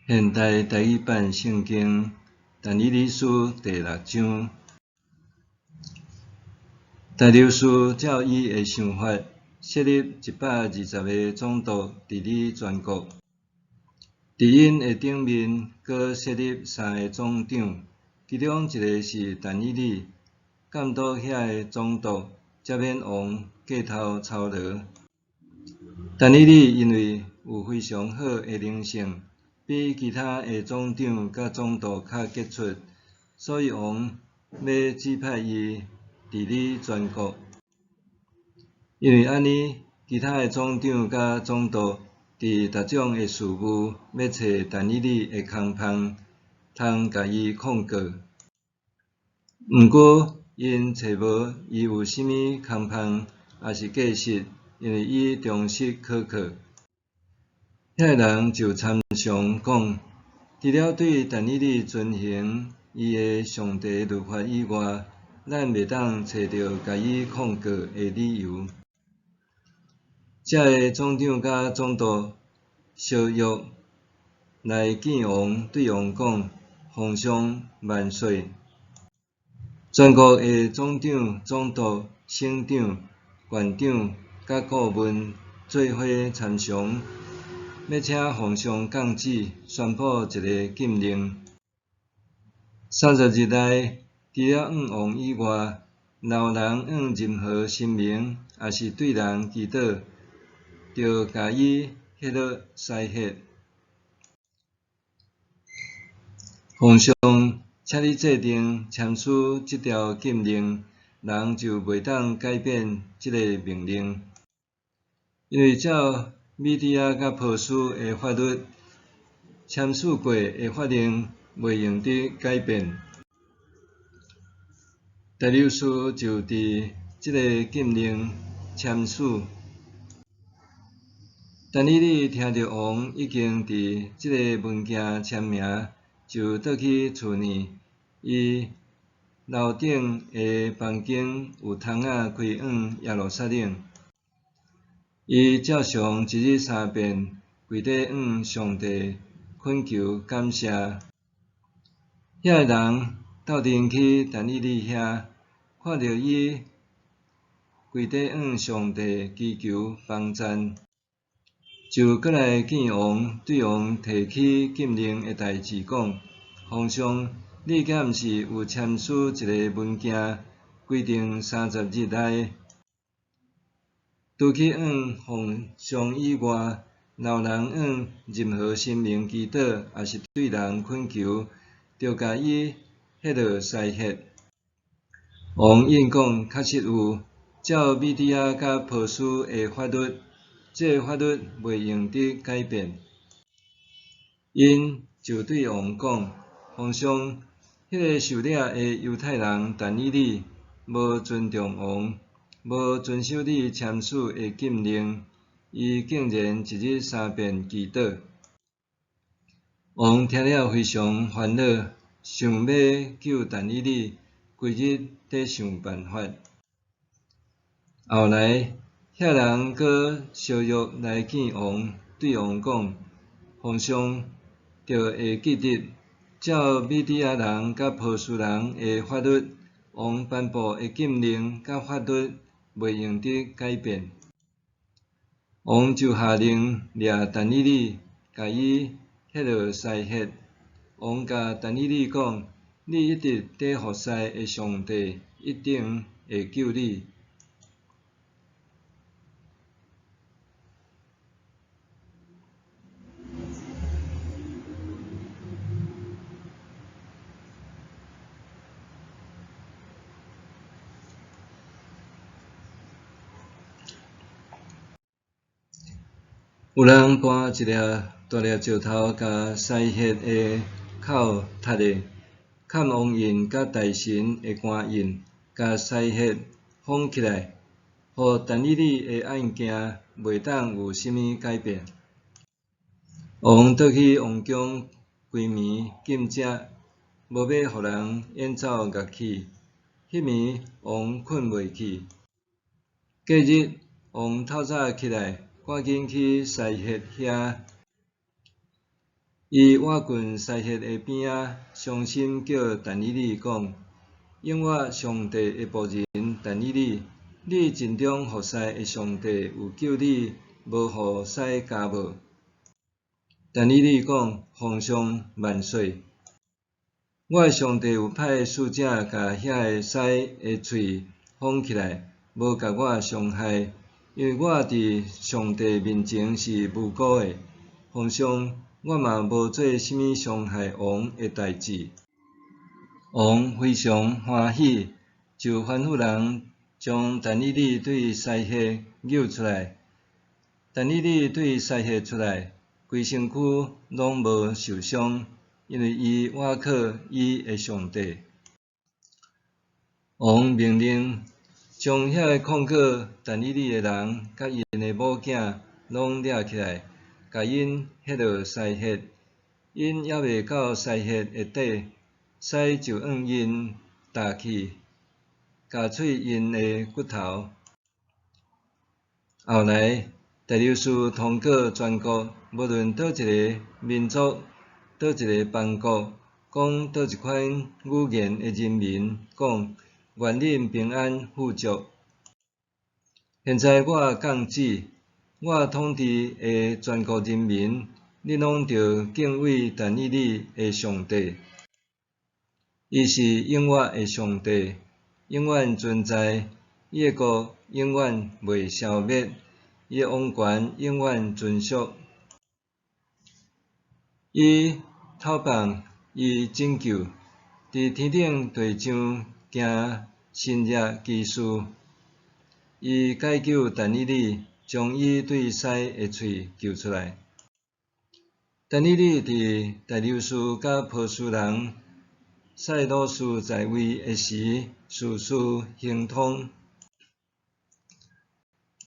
现代台语版圣经但以理书第六章，大流士照伊的想法，设立120个总督治理全国。伫𪜶的顶面，阁设立三个总长，其中一个是但以理，监督遐个总督，才免王过头操劳。但以理因为有非常好的灵性，比其他的总长佮总督较杰出，所以王欲指派伊治理全国。因为按呢，其他的总长佮总督伫逐种的事务欲揣但以理的空縫，通共伊控告。毋过，𪜶揣无伊有啥物空縫，抑是过失，因为伊忠实可靠。遐个人就参详讲，除了对但以理遵行伊的上帝律法以外，咱袂当揣著共伊控告的理由。遮个总长佮总督相约来见王，对王讲：皇上万岁！全国的总长、总督、省长、县长佮顾问做伙参详，欲请皇上降旨，宣布一个禁令。30日内，除了向王以外，若有人向任何神明，抑是对人祈祷，著共伊彼落司血。皇上，请你制定签署这条禁令，人就袂当改变这个命令，因为照米底亚佮波斯的法律，签署过的法令袂用得改变。大流士就伫这个禁令签署。但以理听著王已经伫这个文件签名，就倒去厝内，伊楼顶的房间有窗仔开向耶路撒冷。伊照常一日三遍跪佇向上帝恳求感谢。遐个人斗阵去但以理遐，看著伊跪佇向上帝祈求帮赞，就阁来见王，对王提起禁令的代志讲：皇上，你敢毋是有签署一个文件，规定30日内，除去向皇上以外，若有人向任何神明祈祷，抑是对人恳求，著共伊彼落司血。王应讲：确实有，照米底亚佮波斯的法律，这个法律袂用得改变。𪜶就对王讲：皇上，彼个受掠的犹太人但以理，无尊重王，无遵守你签署的禁令，伊竟然一日三遍祈祷。王听了非常烦恼，想欲救但以理，规日伫想办法。后来，遐人阁相约来见王，对王讲：皇上，著会记得，照米底亚人佮波斯人的法律，王颁布的禁令佮法律袂用得改变。王就下令掠但以理，共伊彼落司血。王共但以理讲：你一直伫服侍的上帝一定会救你。有人搬一粒大粒石头，共司血的口窒咧，崁王印佮大臣的官印，共司血封起来，予但以理的案件袂当有啥物改变。王倒去王宫，规暝禁食，无欲予人演奏乐器。彼暝王睏袂去。隔日，王透早起来，赶紧去司血遐。伊倚近狮穴的边仔，傷心叫但以理講：永活上帝的僕人但以理，你盡忠服侍的上帝有救你，無予獅咬無？但以理講：皇上萬歲！我的上帝有派使者共遐个獅的喙封起來，無共我傷害，因為我佇上帝面前是無辜的。皇上，我嘛無做啥物傷害王的代誌。王非常歡喜，就吩咐人將但以理對獅穴搝出來。但以理對獅穴出來，規身軀攏無受傷，因為伊倚靠伊的上帝。王命令將遐个控告但以理的人佮𪜶的某囝攏掠起來，共𪜶彼落獅穴。𪜶猶未到獅穴的底，獅就向𪜶踏去，咬碎𪜶的骨頭。後來，大流士通告全國，無論佗一個民族、佗一個邦國、講佗一款語言的人民，講：願恁平安富足。現在我降旨，我統治的全國人民，恁攏著敬畏但以理的上帝。伊是永活的上帝，永遠存在，伊的國永遠袂消滅，伊的王權永遠存續。伊透放，伊拯救，佇天頂地上行神蹟奇事。伊解救但以理，將伊對獅的喙救出來。但以理佇大流士佮波斯人賽魯斯在位的時，事事亨通。